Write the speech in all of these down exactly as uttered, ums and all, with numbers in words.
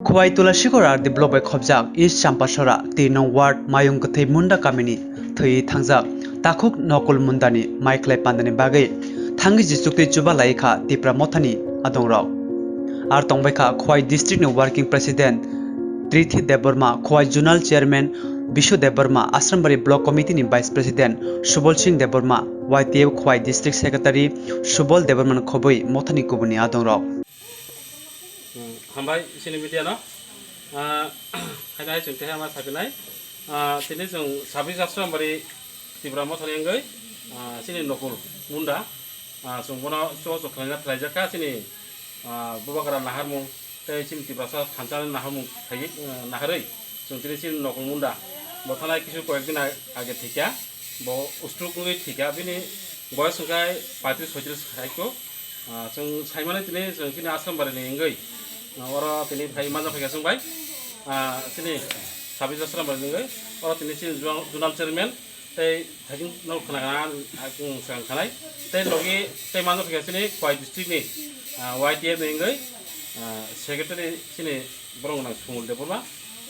Khowai Tulasikhor R D block bai khobjak East Champasora twi nong ward Mayung Kwthwi Munda kamini thwiwi thangjak takhuk Nokul Mundani maikhlai pandani bagwi thangwi jichuktwi chuba lai kha Tipra Mothani adongrok. Ar tongbai kha Khowai district ni working president Trithi Debbarma, Khowai zonal chairman Bishu Debbarma, Asrambari block committee ni vice president Subol Singh Debbarma, Y T F Khowai district secretary Subol Debbarma ni khobwi Mothani kubuni adongrok. Hmm, hambai chini media no. Ah, haino hai chwng tei ma sapinai. Ah, tini chwng sabis Asrambari Tipra Mothani wngwi, ah, chini Nokul Munda, ah, chwng bono chubachu khlaina phlaijakha chini, ah, Bubagra naharmung tei chini Tiprasa thansa naharmung phaiwi, ah, naharwi chwng tini chini Nokul Munda bo thanai kisu koyekdin ag-, age thwikha, bo stroke wngwi thwikha, bini boyos wngkha paitris soitris haikhe. Ah, chwng saimano tini chwng chini Asrambari ni wngwi, ah, oro tini phai manja phaikha chwng bai, ah, chini sabis Asrambari ni wngwi oro tini chini zonal chairman tei thaiching no khna khna ang swkang khanai tei logi tei manja phaikha chini Khowai district ni, ah, Y T F ni wngwi, ah, secretary chini borok nang Sumul Debbarma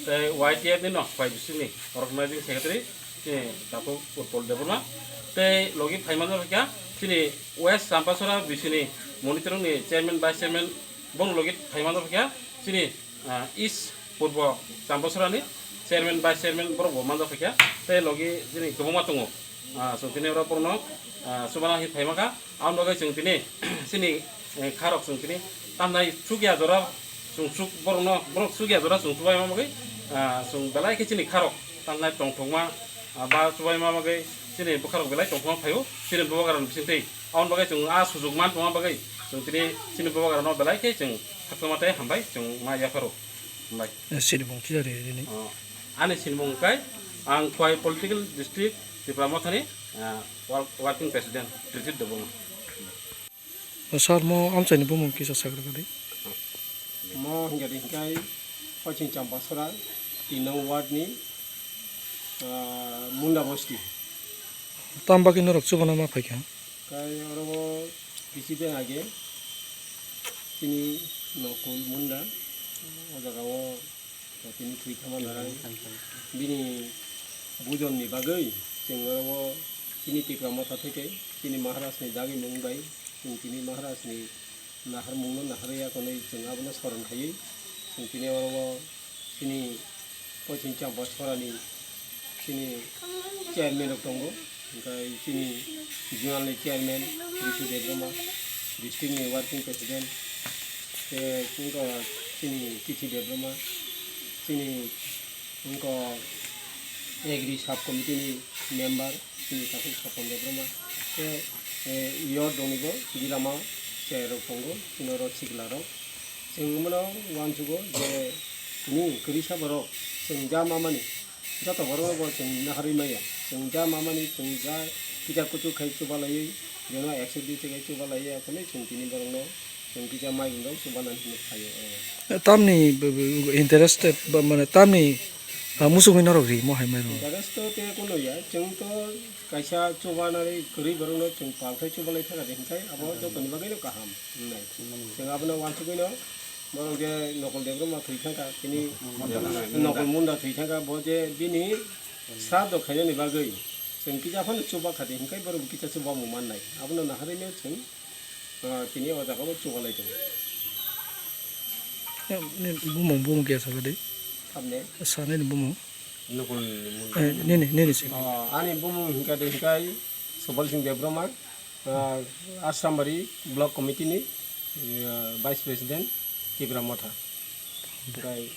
tei Y T F ni no Khowai district ni organizing secretary chini Takhuk Utpal Debbarma tei logi phai manja phaikha chini West Champasora B C ni monitoring ni chairman, vice chairman, bong logi phai manja phaikha chini, ah, East Purbo Champasora ni chairman, vice chairman borok bo manja phaikha tei logi chini kwbangma tongo. Ah, chwng tini oro borokno, ah, chubana hi phai mankha. Aboni bagwi chwng tini chini, eh, kharok chwng tini tamnai chukya jora chwng chuk borokno, borok chukya jora chwng chubaima bagwi, ah, chwng belai khe chini kharok tamnai tongthokma, ah, ba chubaima bagwi chini bwkharok belai tongthokma phaio chini bubagrani bisingtwi. Aboni bagwi chwng a sujuk man tongma bagwi chwng tini chini bubagrano belai khe chwng khakchangma tei hambai chwng ma yapharo. Hambai. Eh, sinimung kisa ri rini. Oh, ani sinimung kai ang Khowai political district Tipra Mothani, ah, wor-, working president Tirthit Debbarma. O sir, mo amchaini bumung kisa sagra kadi. Mo hingkha di hingkai Pachim Champasora, tin nong ward ni, ah, Munda bosti. Tam bagwi norok chubana ma phaikha? Kai oro o kisi de age chini Nokul Munda, o jaga o tini thwi thangma narai. Bini bujon ni bagwi chwng oro o chini Tipra Motha theke chini Maharaj ni dagi mung bai chwng tini Maharaj ni naharmung no naharwi ya konwi chwng abono soron khaiwi chwng tini oro o chini Pachim Champasora ni chini chairman rok tongo, hingkai chini zonal ni chairman Bishu Debbarma, district ni working president, tei wngkha chini Tithi Debbarma, chini wngkha agri sub committee ni member, chini Takhuk Swapon Debbarma, tei, eh, yorok ni bo Gilama chair rok tongo, chini oro sikla rok. Chwng bono uansugo je tini kwrwisa borok chwng ja mamani joto borokno bo chwng naharwi maya. Chwng ja mamani chwng ja kisa kuchuk khai chubalaiwi, jono ekso dui khai chubalaiwi, aphano chwng tini borokno chwng kisa mairum rok chubanani hinwi phaio. Tamni b-, b-, interested ba mane tamni, ah, musungwi norok rimo hai mairum. Interest to tei kuno ya, chwng to kaisa chubanani kwrwi borokno chwng palthai chubalai thangkha de hinkhai abo jotoni bagwino kaham wngnai. Chwng abono uansugwino borok je Nokol Debbarma thwi thangkha, tini Nokol Munda thwi thangkha, bo je bini sraddho khainani bagwi chwng kisa phano chuba kha de hinkhai borok kisa chubamung mannai. Abono naharwino chwng, ah, tini o jaga o chubalai tongo. Ni bumung, bumung kisa kadi? Tamni? Sanini bumung. Nokol ni munda. Eh, nini, nini si. Oh, ani bumung hingka de hingkai Subal Singh Debbarma, ah, Asrambari Block Committee ni, eh, Vice President Tipra Motha. Hingkai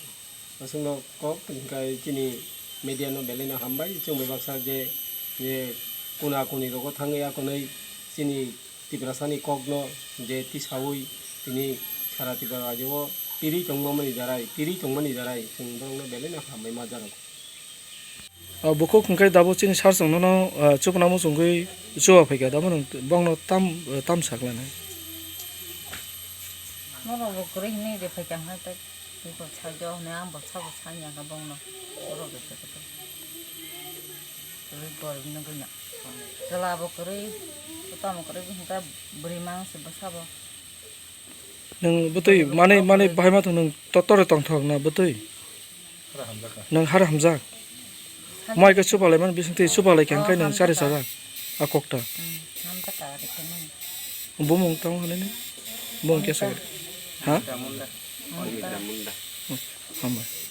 aswkno kok hingkai chini media no belai no hambai, chwng bai baksa je, je kuna kuni rogo thangwi akonwi chini Tiprasani kokno je tisaui tini sara Tripura rajyo o tiri tongmani jarai, tiri tongmani jarai chwng borokno belai no hambai ma jarogo. Ah, bukhuk hwnkhe dabo chini sar chwng nono, ah, chukna muchungwi chuba phaikha, dabo nwng bokno tam, tam saklanai? Norok bo kwrwi hwnwi de phaikha hwnkhe tei. Tei bo sajak hwnwi ang bo sabo sanya kha bongno. Borok rwkhe kwtwi. Kwrwi gorip nugwi no. Chwla bo kwrwi, tamo kwrwi hwnkhe bwrwi mang se bwsa bo. Nwng bwtwi manwi, manwi bahai ma thung, nwng to-, tore tongthok na bwtwi? Nwng har hamjak. Mai khe chupalai man bising twi chupalai kha, hwnkhe nwng chari sajak a kokta. Bumung tamo hwnwi ni? Bumung kesa. Ha? Hambai.